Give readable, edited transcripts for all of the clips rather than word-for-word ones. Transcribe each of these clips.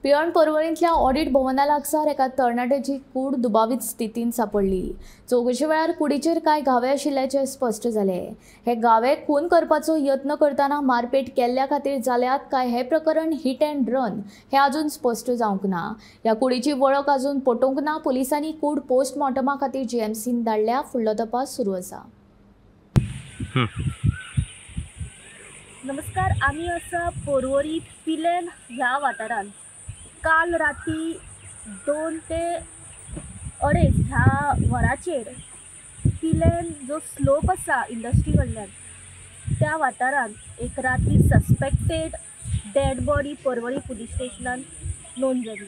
Pilerne पर्वरींतल्या audit भवना लागसार एका तरणाट्याची कूड दुबावीत स्थितीन सापडली. चवकशे वेळार कुडीचेर कांय घावे आशिल्ल्याचें स्पश्ट जालें. हे घावे खून करपाचो यत्न करतना मारपेट केल्ल्या खातीर जाल्यात काय हे प्रकरण हिट अँड रन हे अजून स्पश्ट जावंक ना. ह्या कुडीची वळख अजून पटोवंक ना. पुलिसांनी कूड पोस्टमॉर्टमा खातीर जीएमसीन धाडल्या. फुडलो तपास सुरू आसा. नमस्कार, आमी आसा पर्वरी पिलेन ह्या वाठारांत. काल राती 2 ते 2.5 ह्या वराचेर पिलेन जो स्लोप आसा इंडस्ट्री कडल्यान त्या वाठारांत एक राती suspected dead body Porvorim police स्टेशनान नोंद जाली.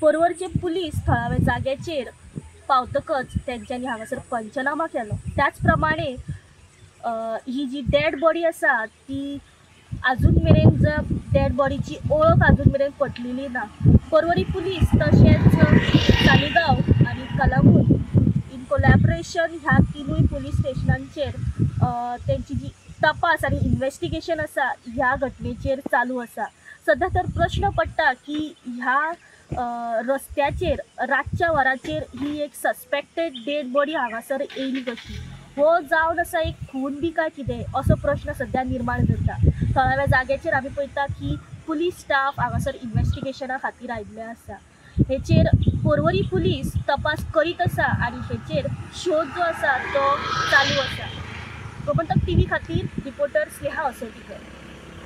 पर्वरचे पुलीस थळाव्या जाग्याचेर पावतकच तेंच्यांनी हांगासर पंचनामा केलो. त्याच प्रमाणे ही जी डेड बॉडी आसा ती अजून मेरेन डेड बॉडीची ओळख अजून मेरेन पटलेली ना. पर्वरी पुलीस तशेंच सालिगांव आनी कलांगूट इन कोलॅबरेशन ह्या तिनूय पुलीस स्टेशनांचेर तेंची जी तपास आनी इन्वेस्टिगेशन आसा ह्या घटनेचेर चालू आसा. सद्या तर प्रश्न पडटा की ह्या रस्त्याचेर रातच्या वराचेर ही एक सस्पेक्टेड डेड बॉडी हांगासर येयली कशी, हो जावन आसा एक खून बी काय कितें असो प्रश्न सद्या निर्माण जाता. थळाव्या जाग्याचेर आमी पळयता की पुलीस स्टाफ हांगासर इन्वेस्टिगेशना खातीर आयिल्ले आसा. हेचेर पर्वरी पुलीस तपास करीत आसा आनी हेचेर शोध जो आसा तो चालू आसा. गोमंतक टीव्ही खातीर रिपोर्टर स्नेहा असोटीकर.